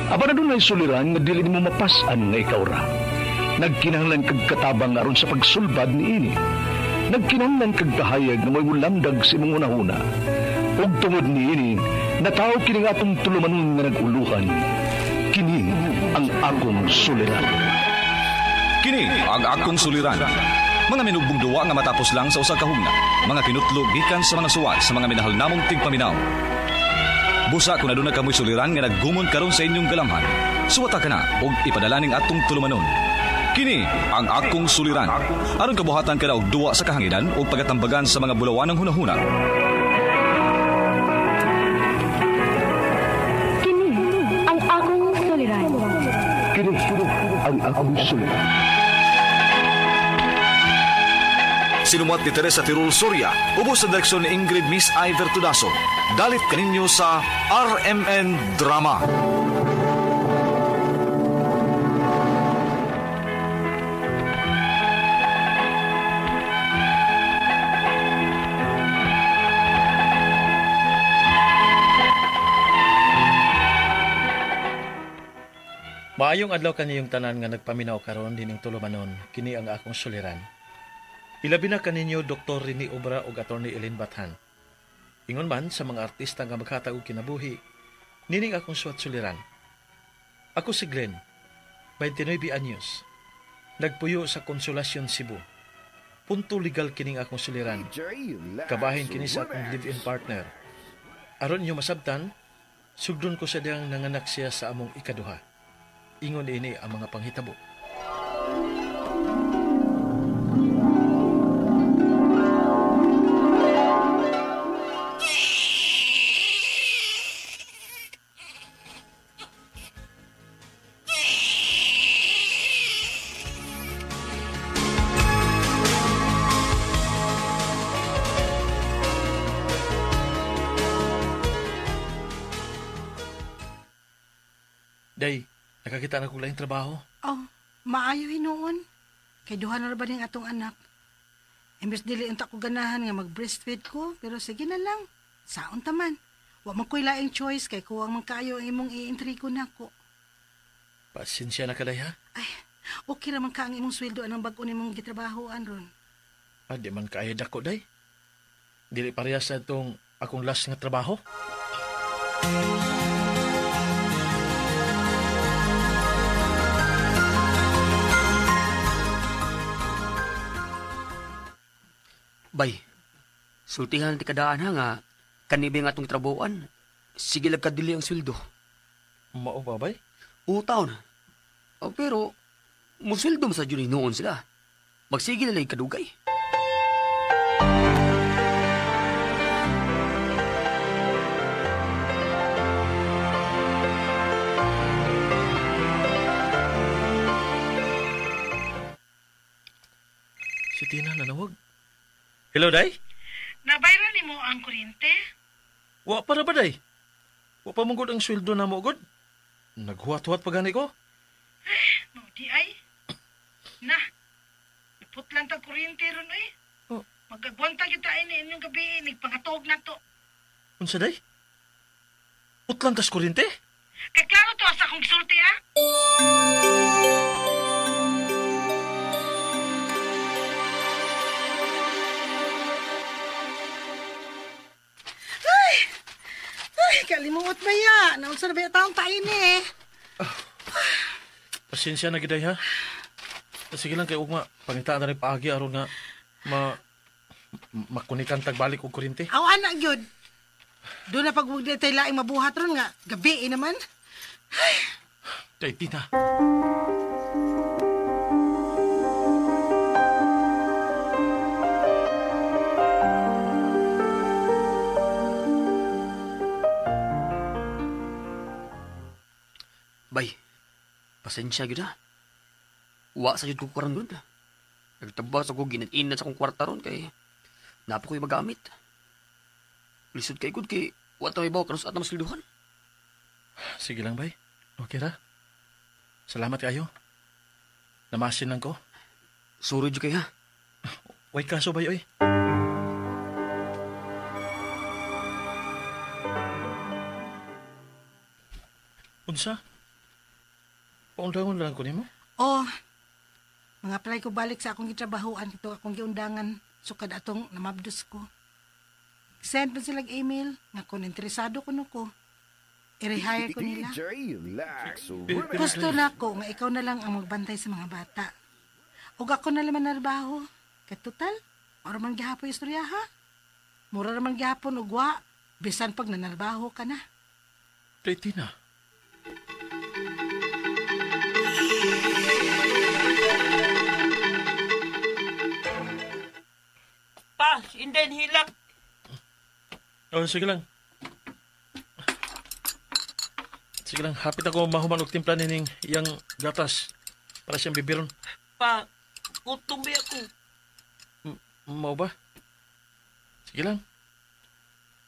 Apan adunay suliran nga dili nimo mapas-an nga ikaw ra. Nagkinahanglan kag katabang aron sa pagsulbad niini. Nagkinahanglan kag kahayag nga mo'y mulamdag sa imong hunahuna. Ug tungod niini, natawo kini nga atong tulumanon nga nag-uluhan. Kini ang akong suliran. Kini ang akong suliran. Mga minugbong duwa nga matapos lang sa usa ka hugna. Mga kinutlo gikan sa mga suwat sa mga minahal namong tigpaminaw. Busa kung aduna kamoy suliran nga naggumon karon sa inyong galamhan. Suwata ka na og ipadala ning atong tulumanon. Kini ang akong suliran. Aron kabuhatan ka na og duwa sa kahanginan o pagatambagan sa mga bulawanang hunahuna. Kini ang akong suliran. Kini ang akong suliran. Sinumuat ni Teresa Tirul Soria, ubos sa direksyon ni Ingrid Miss Iver Tudaso. Dalit kaninyo sa RMN Drama. Maayong adlaw kaniyong tanan nga nagpaminaw karon dining tulumanon, kini ang akong suliran. Ilabi na kaninyo Dr. Rene Obra ug Attorney Ellen Bathan. Ingon man sa mga artista nga maghatag og kinabuhi, nining akong suwat suliran. Ako si Glenn, 29 anyos. Nagpuyo sa Consolacion, Cebu. Punto legal kining akong suliran. Kabahin kini sa akong live-in partner. Aron inyo masabtan, sugdon ko sa diyang nanganak siya sa among ikaduha. Ingon ini ang mga panghitabo. Day, nakakita na kong laing trabaho. Oh, maayo hinuon. Kay duha na ra ba ning atong anak? Imbes dili unta ko ganahan nga mag-breastfeed ko, pero sige na lang. Saon ta man. Wa man ko'y laing choice kay kuwang man kaayo ang imong i-intrigo nako. Pasensya na ka, day, ha? Ay, okay ra man ka ang imong sweldo anang bag-o nimong gitrabahoan ron. Ah, di man kaayo dako, day. Dili parehas sa itong akong last nga trabaho. Bay, sultihan ti kadaan ha nga, kanibi nga atong trabuan. Sige lang kadili ang sweldo. Mao ba, bay? Oo, taon. Oh, pero, musweldo mo sa dyan noon sila. Magsige na lang kadugay. Si Tina nanawag. Hello, Day? Nabayran nimo ang kuryente? Wa pa na ba, Day? Wa pa mong ang sweldo na mo, God? Naghuwat-huwat pa gani ko? Ay, no, di ay. Na, iputlan tag kuryente ron, eh. Oh. Magagwanta kita ini inyong gabi, nagpangatog na to. Unsa, Day? Putlan tas kuryente? Kay klaro to sa akong gisulti, ha? Ay, kalimuot ba ya? Naunsa na ba yung taong tayo eh? Pasensya na giday ha. Sige lang kay ugma, pangitaan na rin paagi aron nga makunikan tagbalik og kuryente. Aw anak gyud. Doon na pag tayo laing mabuhat ron nga, gabi eh naman. Ay. Tay, Tina. Bay, pasensya gyud ha. Wa sa jud ko karon gud. Nagtabas ako ginat-inat sa akong kwarta ron kay napa ko'y magamit. Lisod kay gud kay wa ta may bawo kanus at masilduhan. Sige lang, bay. Okay ra. Salamat kayo. Namasin lang ko. Sorry jud kay ha. Way kaso bay oy. Unsa? Paundangon lang ko nimo? Oh, mga apply ko balik sa akong gitrabahoan ito akong giundangan sukad atong namabdos ko. Send man silang email nga kung interesado kuno ko, i-rehire ko nila. Gusto na ko nga ikaw na lang ang magbantay sa mga bata. Ug ako na lang manarbaho. Kay total, mura man gihapon istorya ha. Mura man gihapon og wa, bisan pag nanarbaho ka na. Tina. Pa, inden hilak. Oh, sige lang. Sige lang, hapit ako mahuman og timpla nining iyang gatas para siyang bibiron. Pa, gutom ba ako? Mao ba? Sige lang.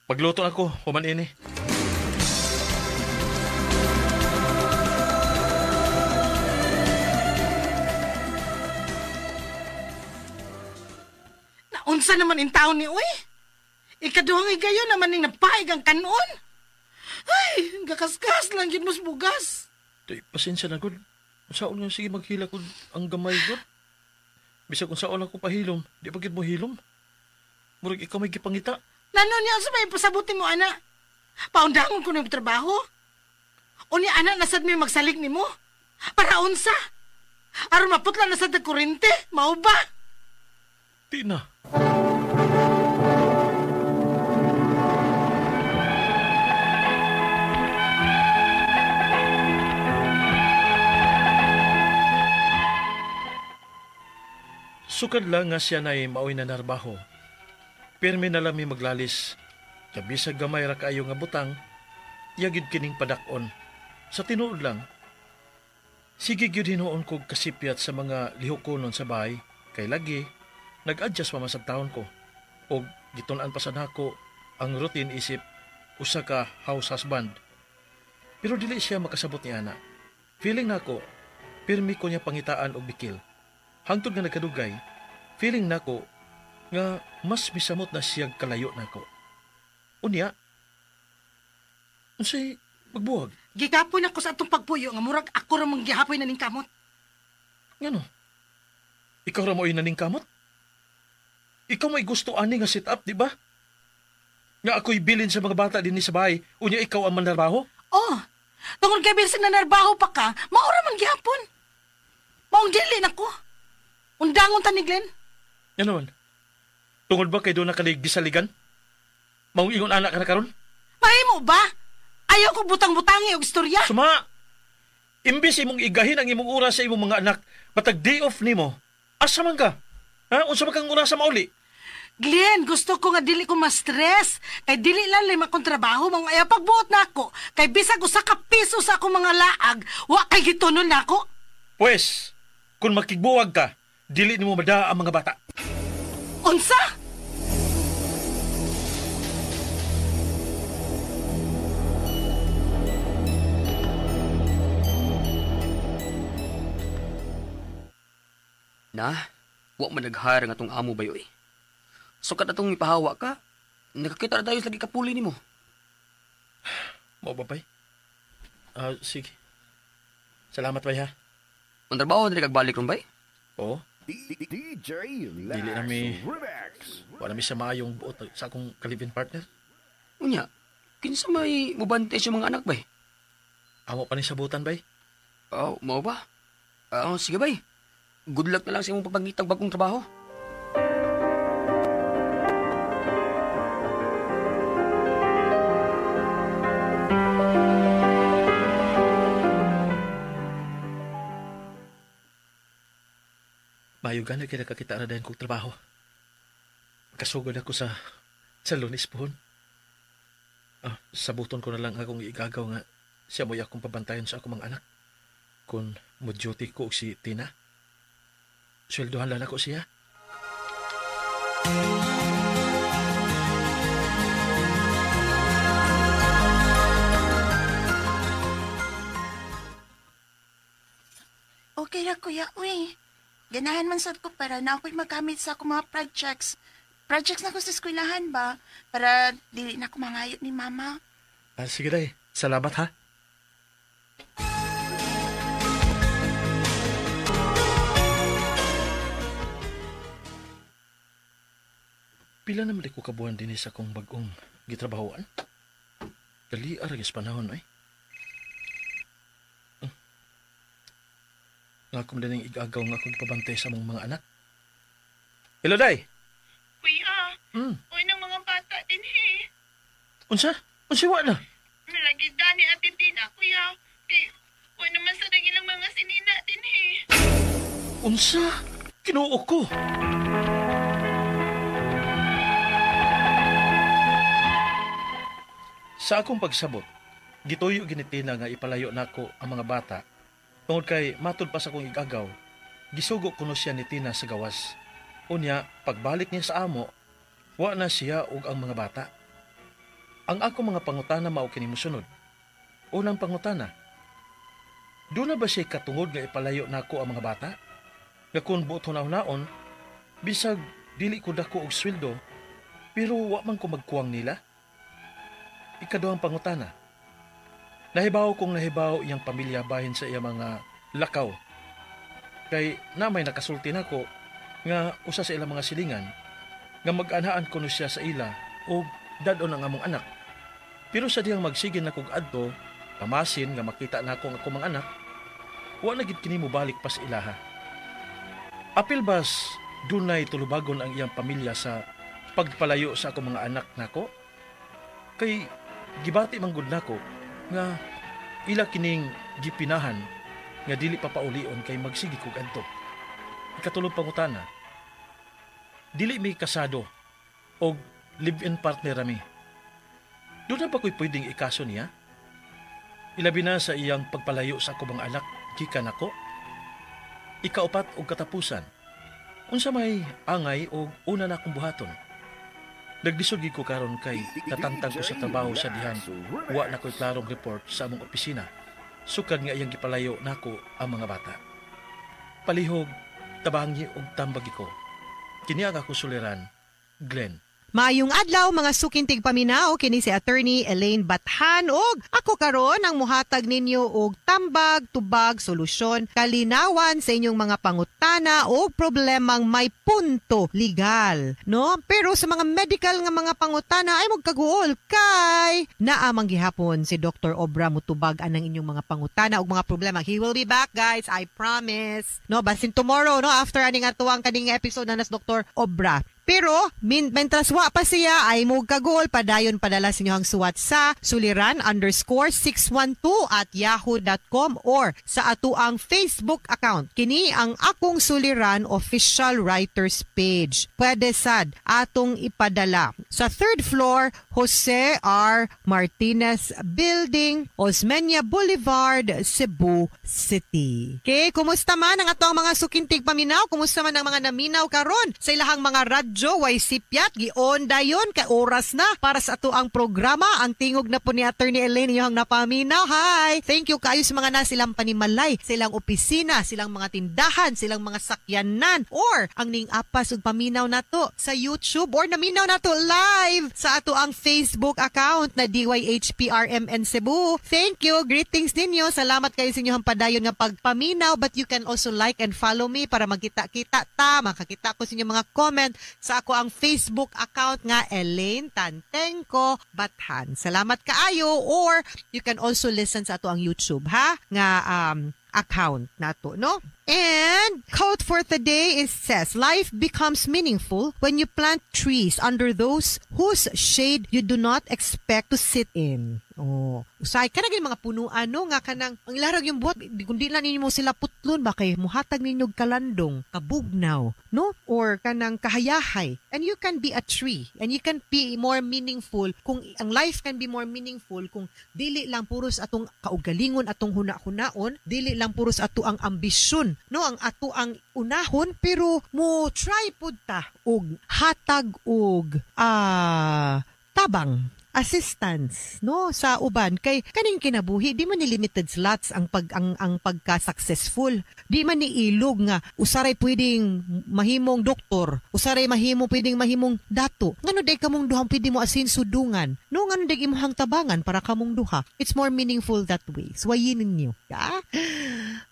Pagluto ako, human ini. Naunsa naman in taon ni uy? Ikaduhang igayon naman ning napaig ang kanon. Ay, gakaskas lang yun mas bugas. Tay, pasensya na gud. Saon nga sige maghila ko ang gamay gud. Bisag kung saon ako pahilom, di pa gid mo hilom. Murag ikaw may gipangita. Lano niya sa may pasabuti mo, ana. Paundangon ko ng trabaho. Unya, ana, nasad may magsalig nimo. Para unsa? Aron maputla nasad ang kurente, mao ba? Tina. Sukad lang nga siya na'y maoy na narbaho. Pirmi na lang mi maglalis. Kabisag gamay ra kaayo nga butang, yagid kining padak-on. Sa tinuod lang, sige gyud hinuon kog kasipyat sa mga lihukonon sa bahay, kay lagi, nag-adjust pa man sa taon ko. O gitun-an pa sa nako ang routine isip usa ka house husband. Pero dili siya makasabot ni ana. Feeling nako, pirmi ko niya pangitaan og bikil. Hangtod nga nagkadugay, feeling nako nga mas misamot na siyag kalayo nako. Unya, unsay magbuwag? Gikapoy nako sa atong pagpuyo nga murag ako ra mang gihapoy na ning kamot. Ngano? Ikaw ra mo'y naning kamot? Ikaw may gusto ani nga sit up, di ba? Nga ako'y bilin sa mga bata dinhi sa bahay, unya ikaw ang manarbaho? Oh, tungod kay bisan nanarbaho pa ka, mao ra man gihapon. Maong dili nako. Undangon ta ni Glenn. Ano man? Tungod ba kay doon nakalig gisaligan? Maong ingon anak ka na karon? Mahimo ba? Ayaw ko butang-butangi og istorya. Suma! Imbis imong igahin ang imong oras sa imong mga anak, matag day off nimo, asa man ka? Ha? Unsa man kang oras sa mauli? Glenn, gusto ko nga dili ko ma-stress. Kay dili lang akong trabaho, maong ayaw pagbuot na ako. Kay bisag usa ka piso sa akong mga laag, wa kay gitunol na ako. Pwes, kung makigbuwag ka, dili nimo madaa ang mga bata. Unsa? Na, wa man nag-hire nga atong amo bayo eh. Sukat atong ipahawa ka, nakakita na tayo sa lagi kapuli nimo. Mao ba, bay? Sige. Salamat, bay, ha? Ang trabaho na kagbalik ron, bay? Oo. Dili na mi, wala mi sa maayong buot sa akong kalivin partner. Unya, kinsa may mubantay sa mga anak, bay? Amo pa ni sabutan, bay? Oh, mao ba? Sige, bay. Good luck na lang sa imong pagpangitag bagong trabaho. Mayo gani kay nakakita ra dayon kog trabaho. Kasugod ako sa Lunes pohon. Sabuton ko na lang akong igagaw nga siya mo'y akong pabantayan sa akong mga anak. Kung mo-duty ko og si Tina, sweldohan lang ako siya. Okay ra, kuya. Uy, ganahan man sad ko para na ako'y magamit sa akong mga projects. Projects na ko sa eskwelahan ba? Para dili na ako mangayo ni mama. Sige, day. Salamat, ha? Pila naman di ko kabuhan din sa akong bagong gitrabahoan. Dali aragis panahon ay. Nga akong dining igagaw nga akong pabantay sa mong mga anak. Hello, Day! Kuya, uy ng mga bata din he. Unsa? Unsa wa na? Lagi dani Ate Tina, kuya. Kay, uy naman sa dang ilang mga sinina din he. Unsa? Kinuo ko. Sa akong pagsabot, gituyo ginitina nga ipalayo nako ang mga bata. Tungod kay matud pa sa akong igagaw, gisugo kuno siya ni Tina sa gawas. Unya, pagbalik niya sa amo, wa na siya og ang mga bata. Ang akong mga pangutana mao kini mosunod. Unang pangutana, doon na ba siya katungod nga ipalayo nako ang mga bata? Nga kung buot hunahunaon, bisag dili ko dako og sweldo, pero wa man ko magkuwang nila. Ikaduhang pangutana, nahibaw kong nahibaw iyang pamilya bahin sa iyang mga lakaw. Kay namay nakasulti nako nga usa sa ilang mga silingan nga mag-anhaan kuno siya sa ila o dadon ang among anak. Pero sa diyang magsigin na kog adto, pamasin nga makita nako ang akong mga anak, wa na gid kini mobalik pa sa ilaha. Apil bas dunay tulubagon ang iyang pamilya sa pagpalayo sa akong mga anak nako? Kay gibati man gud nako nga ila kining gipinahan nga dili pa paulion kay magsigi kog adto. Ikatulong pangutana, dili mi kasado og live-in partner ami. Doon na ba ko'y pwedeng ikaso niya? Ilabi na sa iyang pagpalayo sa ako mga anak, gikan ako. Ikaupat og katapusan, unsa may angay og una na akong buhaton. Naglisod gid ko karon kay natantang ko sa trabaho sa dihan. Wa na ko'y klarong report sa among opisina. Sukad nga iyang gipalayo nako ang mga bata. Palihog, tabangi og tambagi ko. Kini ang akong suliran, Glenn. Maayong adlaw mga sukintig paminaw, kini si Attorney Elaine Bathan og ako karon ang muhatag ninyo og tambag, tubag, solusyon, kalinawan sa inyong mga pangutana og problemang may punto legal, no? Pero sa mga medical nga mga pangutana ay magkaguol kay naamang gihapon si Dr. Obra mutubag anang inyong mga pangutana og mga problema. He will be back, guys, I promise. No, basin tomorrow, no, after aning atuang kaning episode na nas Dr. Obra. Pero, mentras wa pa siya, ay mugkagol, padayon padala sa inyong suwat sa suliran_612@yahoo.com or sa atuang Facebook account. Kini ang Akong Suliran Official Writers Page. Pwede sad atong ipadala. Sa third floor, Jose R. Martinez Building, Osmeña Boulevard, Cebu City. Okay, kumusta man ang atong mga sukintig paminaw? Kumusta man ang mga naminaw karon sa ilahang mga radyo? Way sipyat, gion dayon kay oras na para sa ato ang programa. Ang tingog na po ni Attorney Elaine inyong napaminaw. Hi! Thank you kayo sa mga nasilang panimalay, silang opisina, silang mga tindahan, silang mga sakyanan, or ang ning apas ug paminaw nato sa YouTube or naminaw nato live sa ato ang Facebook account na DYHPRMN Cebu. Thank you. Greetings ninyo. Salamat kayo sa inyong padayon nga pagpaminaw, but you can also like and follow me para magkita-kita ta, makakita ko sa inyong mga comment sa ako ang Facebook account nga Elaine Tantengco Bathan. Salamat kaayo, or you can also listen sa ato ang YouTube ha nga account nato, no? And quote for today is says, life becomes meaningful when you plant trees under those whose shade you do not expect to sit in. Oh, usay ka na mga punuan, no, nga kanang ang larag yung buhat, kundi lang ninyo mo sila putlon ba kay muhatag ninyo kalandong, kabugnaw, no? Or kanang kahayahay. And you can be a tree and you can be more meaningful kung ang life can be more meaningful kung dili lang puros atong kaugalingon, atong huna-hunaon, dili lang puros ato ang ambisyon, no, ang ato ang unahon, pero mo try pud ta og hatag og tabang. assistance, no, sa uban kay kaning kinabuhi di man ni limited slots ang pag ang pagka-successful. Di man ni ilog nga usaray pwedeng mahimong doktor, usaray mahimo pwedeng mahimong dato. Ngano day kamong duha pwede mo asin sudungan? No, ngano day imong tabangan para kamong duha? It's more meaningful that way. Swayin ninyo. Ah?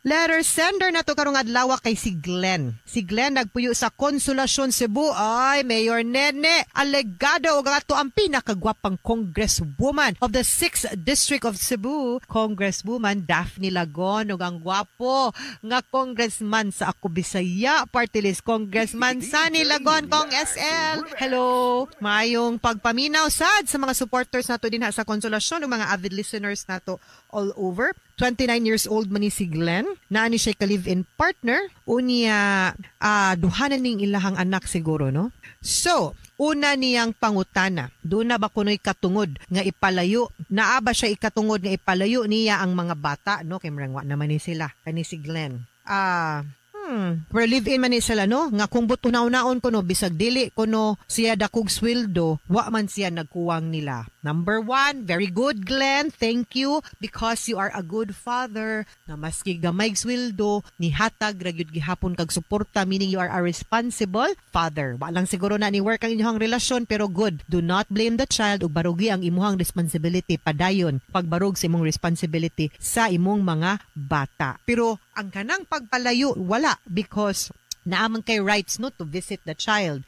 Letter sender na to karong adlaw kay si Glenn. Si Glenn nagpuyo sa Consolacion, Cebu. Ay, Mayor Nene Alegado og ato ang pinakagwapang congresswoman of the 6th District of Cebu, Congresswoman Daphne Lagon, ug ang gwapo nga congressman sa Ako Bisaya Party List, Congressman Sonny Lagon, Kong SL. Hello. Maayong pagpaminaw sad sa mga supporters nato dinha sa Consolacion ug mga avid listeners nato all over. 29 years old man ni si Glenn. Naa ni siya ka-live-in partner. Unya, duha na ning ilahang anak siguro, no? So, una niyang pangutana, doon na ba kuno'y katungod nga ipalayo? Naa ba siya ikatungod nga ipalayo niya ang mga bata, no? Kay murang wa naman ni sila, kani si Glenn. Pero live-in man ni sila, no? Nga kung buto naon kuno, bisag dili kuno siya dakog sweldo, wa man siya nagkuwang nila. Number one, very good, Glenn. Thank you because you are a good father. Nga maski gamay sweldo, nihatag ra gyud gihapon kag suporta, meaning you are a responsible father. Wa lang siguro na ni work ang inyong relasyon, pero good. Do not blame the child ug barugi ang imuhang responsibility, padayon pagbarog sa imong responsibility sa imong mga bata. Pero ang kanang pagpalayo, wala, because naa man kay rights, no, to visit the child.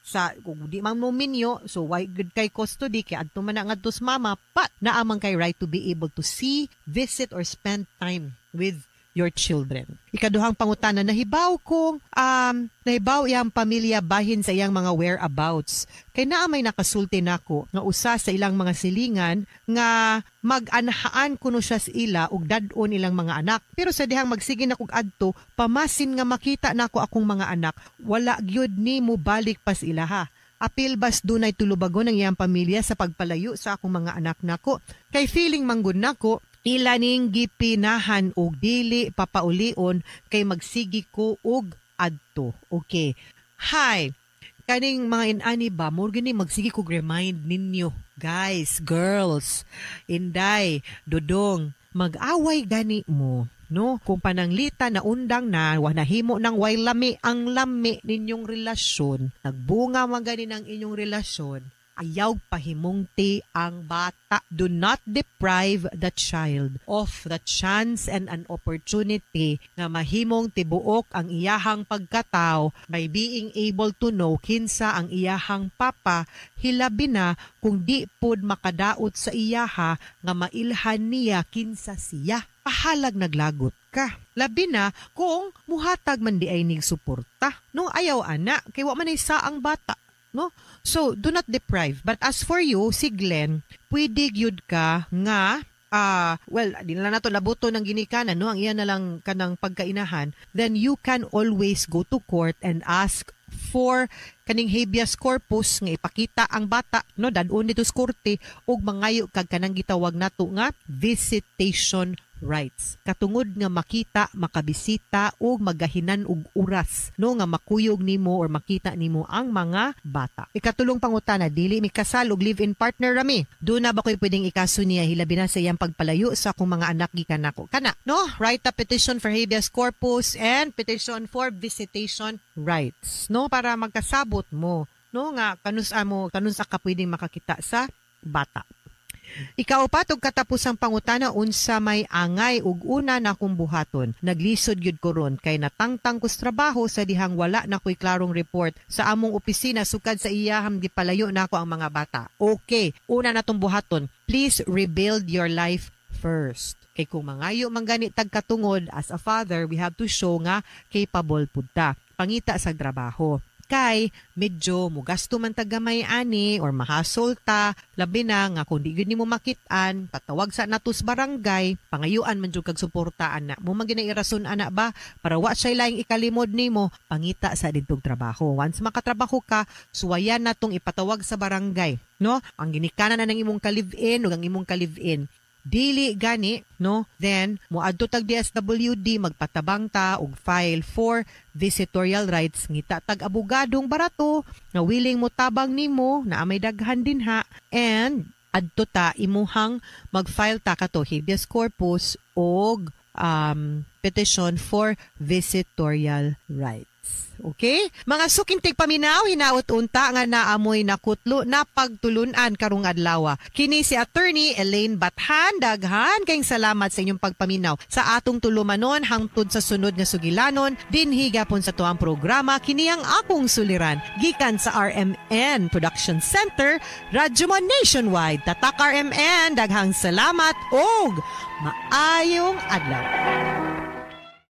Sa kung di man mo minyo, so why good kay custody kay adto man na ngadto sa mama, but naa man kay right to be able to see, visit or spend time with your children. Ikaduhang pangutana, nahibaw iyang pamilya bahin sa iyang mga whereabouts? Kay naa may nakasulti nako nga usa sa ilang mga silingan nga mag-anahaan kuno siya sa ila ug dad-on ilang mga anak. Pero sa dihang magsige na kog adto, pamasin nga makita nako akong mga anak, wala gyud ni mo balik pas ilaha. Apil bas dunay tulubagon ang iyang pamilya sa pagpalayo sa akong mga anak nako? Kay feeling manggod nako, ila ning gipinahan og dili papaulion kay magsigi ko og adto. Okay. Hi. Kaning mga inani ba, more gini magsigi kog remind ninyo. Guys, girls, Inday, Dodong, mag-away gani mo, no? Kung pananglita na undang na, wa nahimo nang way lami ang lami ninyong relasyon, nagbunga man gani ng inyong relasyon, ayaw pahimungti ang bata. Do not deprive the child of the chance and an opportunity nga mahimong tibuok ang iyahang pagkatao by being able to know kinsa ang iyahang papa, hilabi na kung di pod makadaot sa iyaha nga mailhan niya kinsa siya. Pahalag naglagot ka. Labi na kung muhatag man di ay nig suporta. No, ayaw ana, kay wa man ay sa ang bata. No? So, do not deprive. But as for you, si Glenn, pwede gyud ka nga, well, di na lang nato labuto ng ginikanan, no? Ang iya na lang kanang pagkainahan, then you can always go to court and ask for kaning habeas corpus nga ipakita ang bata, no, dad-on dito sa korte ug mangayo kag kanang gitawag nato nga visitation rights, katungod nga makita, makabisita ug magahinan og oras, no, nga makuyog nimo or makita nimo ang mga bata. Ikatulong pangutana, dili mi kasal ug live-in partner rami. Do na ba ko'y pwedeng ikaso niya hilabi na sa iyang pagpalayo sa akong mga anak gikan nako? Kana, no, write a petition for habeas corpus and petition for visitation rights, no, para magkasabot mo, no, nga kanus mo kanus ka pwedeng makakita sa bata. Ikaupat ug katapusang pangutana, unsa may angay ug una na akong buhaton? Naglisod gyud ko ron kay natangtang ko sa trabaho sa dihang wala na ko'y klarong report sa among opisina sukad sa iyahang gipalayo nako ang mga bata. Okay, una na tong buhaton. Please rebuild your life first. Kay kung mangayo man gani tag katungod, as a father, we have to show nga capable pud ta. Pangita sa trabaho. Kay medyo mugasto man tag gamay ani or mahasol ta, labi na nga kung di gyud nimo makit-an, patawag sa nato sa barangay, pangayuan man jud kag suporta ana mo, man ginay rason ana ba para wa siya laing ikalimod nimo. Pangita sa didtong trabaho. Once makatrabaho ka, suwayan natong ipatawag sa barangay, no, ang ginikanan na ng imong ka-live-in ug ang imong ka-live-in. Dili gani, no, then moadto tag DSWD, magpatabang ta og file for visitorial rights, ngita tag abogadong barato nga willing mo tabang nimo na may daghan din ha, and Adto ta imuhang mag-file ta kato habeas corpus og petition for visitorial rights. Okay? Mga suking tigpaminaw, hinaot unta nga naamoy nakutlo na pagtulunan karong adlaw. Kini si Attorney Elaine Bathan, daghan kayong salamat sa inyong pagpaminaw sa atong tulumanon hangtod sa sunod nga sugilanon dinhi gapon sa tuang programa, kini ang Akong Suliran, gikan sa RMN Production Center, Radyo Mo Nationwide. Tatak RMN, daghang salamat og maayong adlaw.